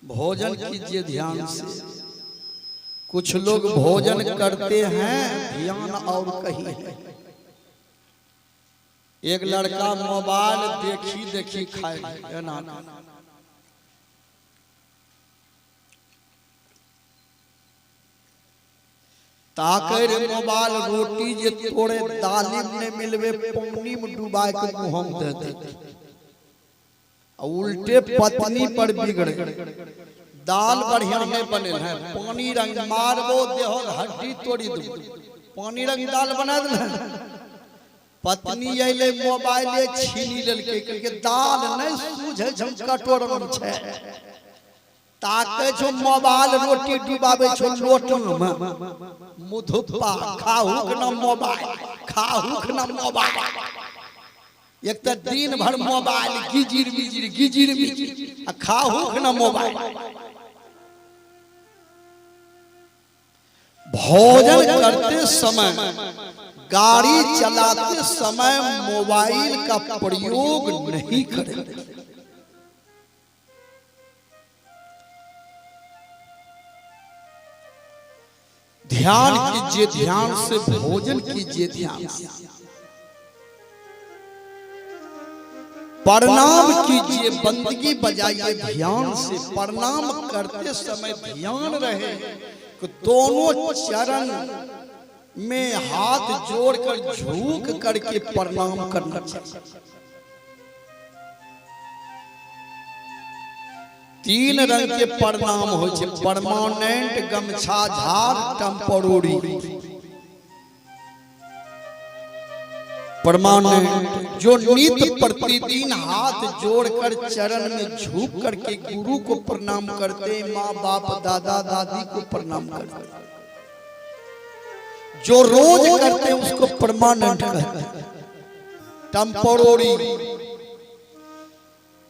भोजन कीजिए ध्यान से। कुछ लोग भोजन करते हैं, ध्यान और कहीं है। एक लड़का मोबाइल देखी देखी खाए एना। ताकै रे मोबाइल, रोटी जे तोरे दाली में नहीं मिलबे, पानी में डुबा के मुंह में दे दे। आ उल्टे पत्नी पर बिगड़े। दाल बढ़िया नहीं बने है, पानी रंग, मारबो देह हड्डी तोड़ी दो, पानी रंग दाल बना दिल। पत्नी अयलै, मोबाइले छीनी लेलकै। कहलकै दाल नहीं सूझै छै, हम कटोर में छै। ताकै छौ मोबाइल, रोटी डुबाबै छौ लोटन में। मुधुप्पा, खाहुक न मोबाइल, खाहुक न मोबाइल। एक तऽ दिन भर मोबाइल गिजिर मिजिर गिजिर मिजिर, आ खाहुक न मोबाइल। भोजन करते समय, गाड़ी चलाते समय मोबाइल का प्रयोग नहीं करें। ध्यान कीजिए ध्यान से, भोजन कीजिए ध्यान से, प्रणाम कीजिए, बंदगी बजाइए ध्यान से। प्रणाम करते समय ध्यान रहे कि दोनों चरण में हाथ जोड़कर झुक करके प्रणाम करना चाहिए। तीन रंग के प्रणाम हो छै, परमानेंट, गमछा झाड़, टेम्परोरी। परमानेंट जो नित प्रतिदिन हाथ जोड़कर चरण में झुक करके गुरु को प्रणाम करते हैं, माँ बाप दादा दादी को प्रणाम करते हैं, जो रोज करते हैं उसको परमानेंट कहते हैं। टेम्परोरी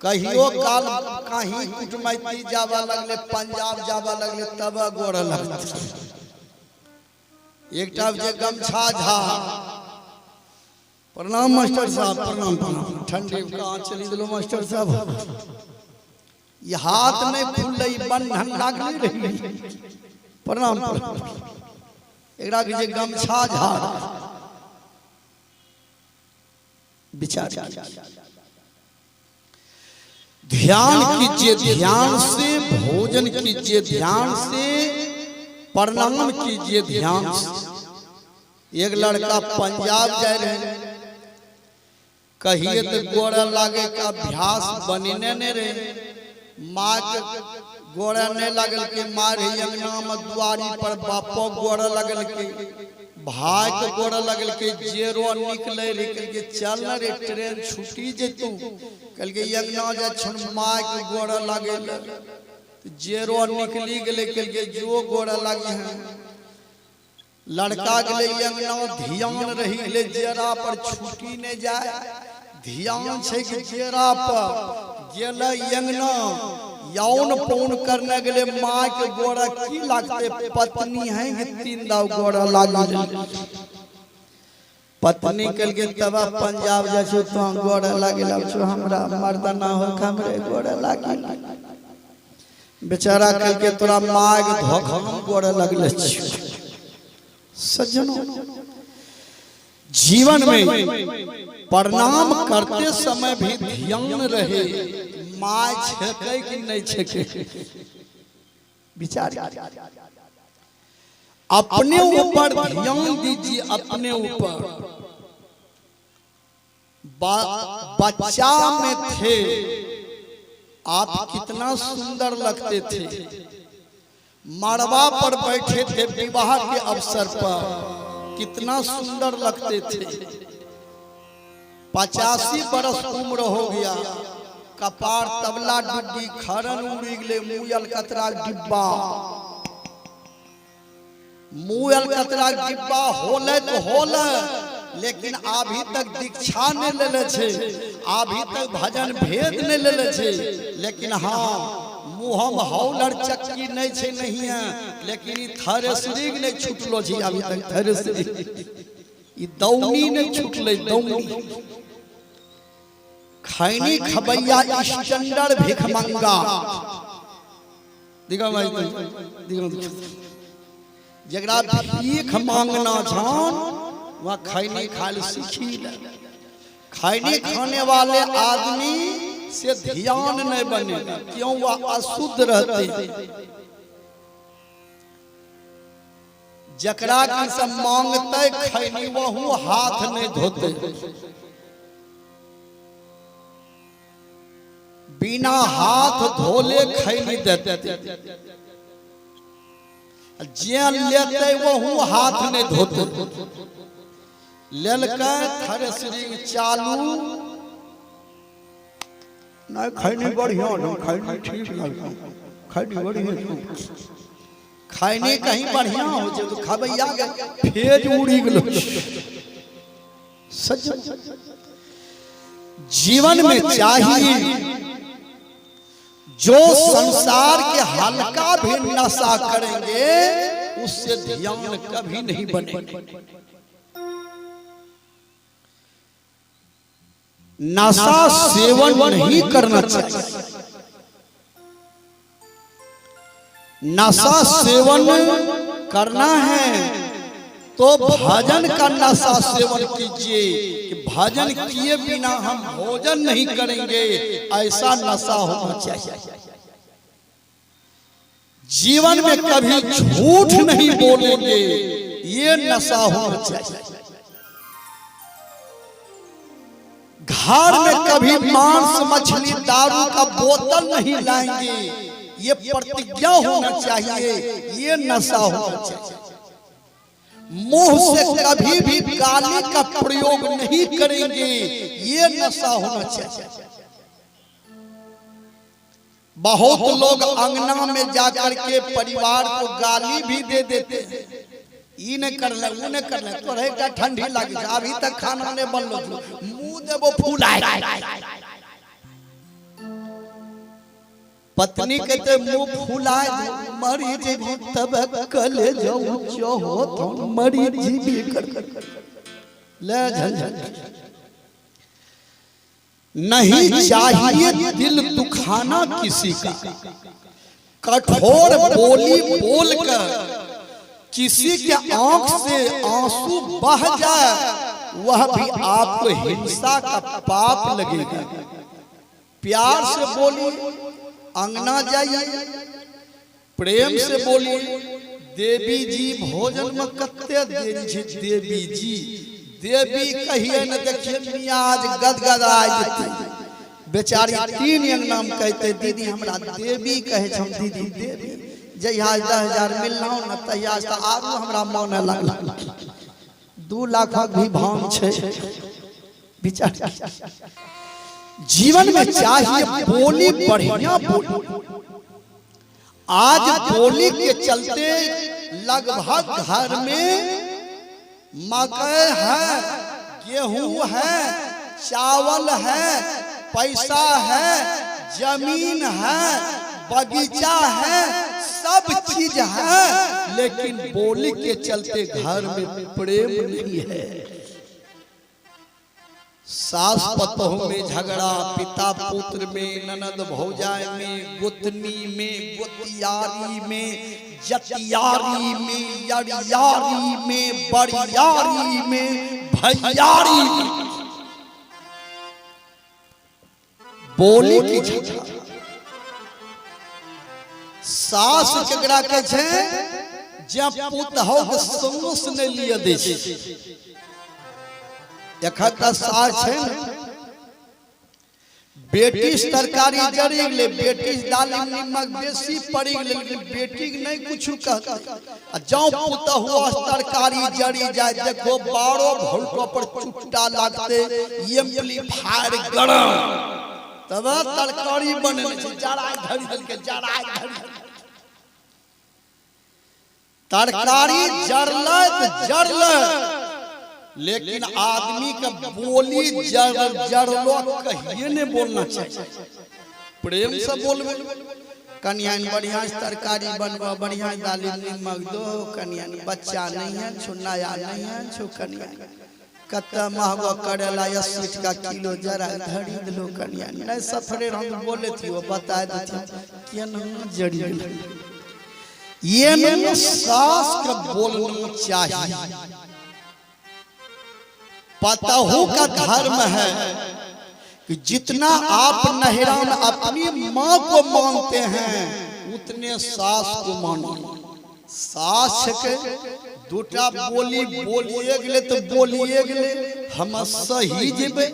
कहियो काल कहीं कुटमैती जावा लगले, पंजाब जावा लगले, तब गोड़ लगते। एकटा जे गमछा झा, प्रणाम मास्टर साहब, प्रणाम प्रणाम। ठंडी कहाँ चली गेलो मास्टर साहब? ई हाथ नहीं फूलले, ई बंधन लागले रही। प्रणाम प्रणाम। एकरा के जे गमछा झा। विचार, ध्यान कीजिए ध्यान से, भोजन कीजिए ध्यान से, प्रणाम कीजिए ध्यान से। एक लड़का पंजाब जाए रहे, कहिए तो गोड़ लागे के अभ्यास बनेने नहीं रहे। माँ के गोड़ नहीं लगल के, माँ रही अंगना में दुआरी पर, बापो गोड़ लगल के, भाई के गोड़ लगल के, जेरो निकले रहे। कहलकै चल न रे, ट्रेन छुटी जेतू। कहलकै अंगना जाय छन माँ के गोड़ लागे ले। जेरो निकली गेलै। कहलकै जो गोड़ लागी है। लड़का गेलै अंगना, ध्यान रही गेलै जेरा पर छुटी नहीं जाए। ध्यान छै कि जेरा पर गेलै अंगना, यौन पौन करने गेलै, माँ के गोड़ा की लागते, पत्नी है कि तीन दाव गोड़ा लागी गेलै। पत्नी कहलकै तब पंजाब जाइ छौ तो गोड़ा लागे लाग छौ हमरा, मर्दाना हो हमरे गोड़ा लागी। बेचारा कहलकै तोरा माँ के धोखा गोड़ा लगले छियौ। सज्जनों, जीवन में प्रणाम करते समय भी ध्यान रहे, माय छेकै कि नहीं छेकै। विचार, अपने ऊपर ध्यान दीजिए, अपने ऊपर। बच्चा में थे आप, कितना सुंदर लगते थे। मड़वा पर बैठे थे विवाह के अवसर पर, कितना सुंदर लगते थे। 85 बरस उम्र हो गया, कपार तबला डिब्बी, खरन उड़ी गेलै, मुँह अलकतरा डिब्बा। मुँह अलकतरा डिब्बा होले तो होले, लेकिन अभी तक दीक्षा नहीं लेले छै, अभी तक भजन भेद नहीं लेले छै। लेकिन हाँ, मुँहमे हौलर चक्की नहीं छै नहीं है, लेकिन ई थ्रेसरिंग नहीं छूटलो छै अभी तक। थ्रेसरिंग ई दौनी नहीं छूटलै, दौनी। खैनी खबैया, स्टैंडर्ड भिखमंगा। दिखा भाई, दिखा दिखा। जकरा भीख मांगना छन वह खैनी खाए सीखी ले। खैनी खाने वाले आदमी से ध्यान नहीं बनेगा, क्यों? वह अशुद्ध रहते हैं। जकरा की सब मांगते खैनी वहू हाथ नहीं धोते, बिना हाथ धोले खैनी देते, जे लेते वहू हाथ नहीं धोते। लेलकै थ्रेसरिंग चालू नहीं, खैनी बढ़िया नहीं, खैनी ठीक लगता, खैनी बढ़िया, खैनी कहीं बढ़िया हो जाए तो खबैया के फेज उड़ी गेलो। सच जीवन में चाहिए जो संसार के हल्का भी नशा करेंगे उससे ध्यान कभी नहीं बनेगा। नशा सेवन नहीं करना चाहिए। नशा सेवन करना है तो भजन का नशा सेवन कीजिए कि भजन किए बिना हम भोजन नहीं करेंगे, ऐसा नशा होना चाहिए। जीवन में कभी झूठ नहीं बोलेंगे, ये नशा होना चाहिए। घर में कभी मांस मछली दारू का बोतल नहीं लाएंगे, ये प्रतिज्ञा होना चाहिए, ये नशा होना चाहिए। मुंह से कभी भी गाली का प्रयोग नहीं करेंगे, ये नशा होना चाहिए। बहुत लोग अंगना में जाकर के परिवार को गाली भी दे देते हैं, ई नहीं कर ले, ऊ नहीं कर ले, तोरे एकटा ठंडी लागी छै, अभी तक खाना नहीं बनलो छौ, मुंह देबो फूलाय। पत्नी कहते मुंह फुलाय दे, मरी जेबी तब कले जाऊ चहो तो मरी जीबी कर ले झंझट। नहीं चाहिए दिल दुखाना किसी का, कठोर बोली बोलकर किसी के आंख से आंसू बह जाए वह भी आपको हिंसा का पाप लगेगा। प्यार से बोलिए, अंगना जाइए, प्रेम से बोलिए। देवी जी भोजन में कत्ते देरी छै, देवी जी देवी कहिए न, देखिए मियाज गदगदा जेतै बेचारी। तीन अंगना में कहते दीदी हमरा देवी कहे छै, हम दीदी देवी। जहिया 10,000 मिललहुँ न तहिया से आरू हमरा मन लगल, 2 लाखक भी भाव छै बेचारी। जीवन में चाहिए बोली बढ़िया बोली। आज बोली के चलते लगभग घर में मकई है, गेहूं है, चावल है, पैसा है, जमीन है, बगीचा है, सब चीज है, लेकिन बोली के चलते घर में प्रेम नहीं है। सास पतोह में झगड़ा, पिता पुत्र में, ननद भौजाई में, गोतनी में, गोतियारी में, जतियारी में, यरियारी में, बरियारी में, भैयारी में, बोली की झगड़ा। सास केकरा कहै छै जे पुतहु के सांस नहि लिअ दै छै। एखन तऽ सास छै ने, बेटी से तरकारी जरि गेलै, बेटी से दालि नीमक बेसी पड़ि गेलै, लेकिन बेटी के नहि कुछ कहतै। आ जौं पुतहु तरकारी जरि जाय, देखो 12 वोल्ट पर चुट्टा लागतै, एम्पलीफायर गरम, तब तरकारी बनै छै। जराय धरि देलकै, जराय धरि तरकारी जरलै तऽ जरलै, लेकिन आदमी के बोली जरलो कहिए नहीं बोलना चाहिए। प्रेम से बोलबे, कनियान बढ़िया से तरकारी बनबो, बढ़िया दालि नीमक दो कनियान, बच्चा नहीं है छो, नया नहीं है छो कनियान। कते महगो करेला 80 टका किलो, जरा धरी दिलो कनिया। नहीं सफरे हम बोले थी, वो बता देती केना जड़ी गेलै। ये में सास के बोलना चाहिए। पतहू का धर्म है कि जितना आप नहरा में अपनी माँ को मानते हैं, उतने सास को मानो। सास के दूटा बोली बोलिए गेले तो बोलिए गेले, हम सही जेबै।